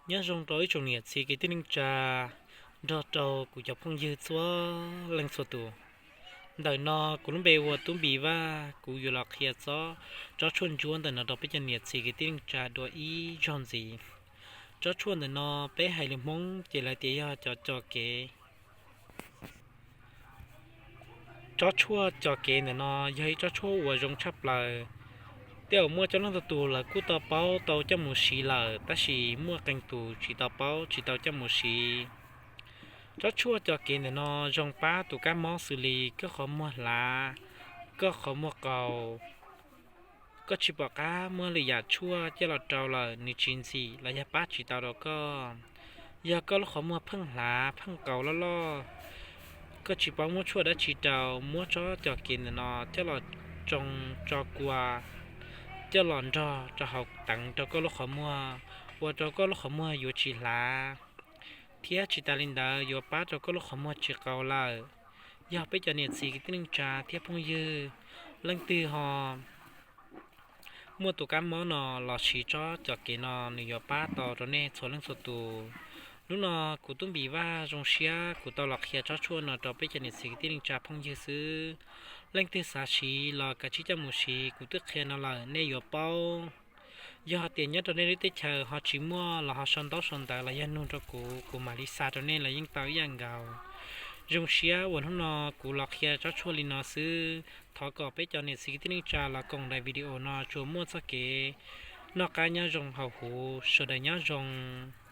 Nyob zoo rau ib tsoom niam txiv kwv tij neej tsa nrog rau kuv cov phooj ywg txhua leej txhua tus. Ntawm no kuv lub npe hu ua Tub Npis Vaj, kuv yuav los qhia txog tsob tshuaj ntsuab ntawm no rau peb cov niam txiv kwv tij neej tsa dua ib zaug ntxiv. Tsob tshuaj ntawm no peb hais lus Hmoob ces lawv tias yog cov co kev. Tsob tshuaj co kev ntawm no yog ib tsob tshuaj uas zoo tshaj plaws. Tej uas muaj coob leej ntau tus lawv kuj tau paub tau coj mus siv lawm, tab sis muaj qee tus tsis tau paub tsis tau coj mus siv. Tsob tshuaj co kev ntawm no zoo pab tus kab mob xws li koj qhov muag hlav, koj qhov muag qaus, koj tsis pom qab muab lwm yam tshuaj coj los rau lawm nws tsis ntxim los yog pab tsis tau rau koj. Yog koj lub qhov muag pheej hlav pheej qaus loj loj, koj tsis paub muab tshuaj dab tsi rau, muab tsob co kev ntawm no coj los tsoo tso kua, coj los nrog rau hauv teev rau koj lub qhov muag, ua rau koj lub qhov muag yuav tsis hlav, thiab tsis tas li ntawd yuav pab rau koj lub qhov muag tsis qaus lawm. Yog peb cov niam txiv kwv tij neej tsa thiab phooj ywg leej twg ho muaj tus kab mob no los siv tsob co kev no nws yuav pab tau rau nej txhua leej txhua tus. Hnub no kuv Tub Npis Vaj zoo siab kuv tau los qhia tsob tshuaj no rau peb cov niam txiv kwv tij neej tsa phooj ywg xwb. Leej twg xav siv los kav tsij coj mus siv, kuv twb qhia no lawm nej yuav paub. Yog hais tias nyob rau nej lub teb chaws ho tsis muaj los ho sau ntaub sau ntawv los yog nug rau kuv, kuv mam li xa rau nej los yeej tau ib yam nkaus. Zoo siab uas hnub no kuv los qhia tsob tshuaj li no xwb. Thov kom peb cov niam txiv kwv tij neej tsa los koom daim video no tsuas muaj txoj kev noj qab nyob zoo hauv huv, sawv daws nyob zoo.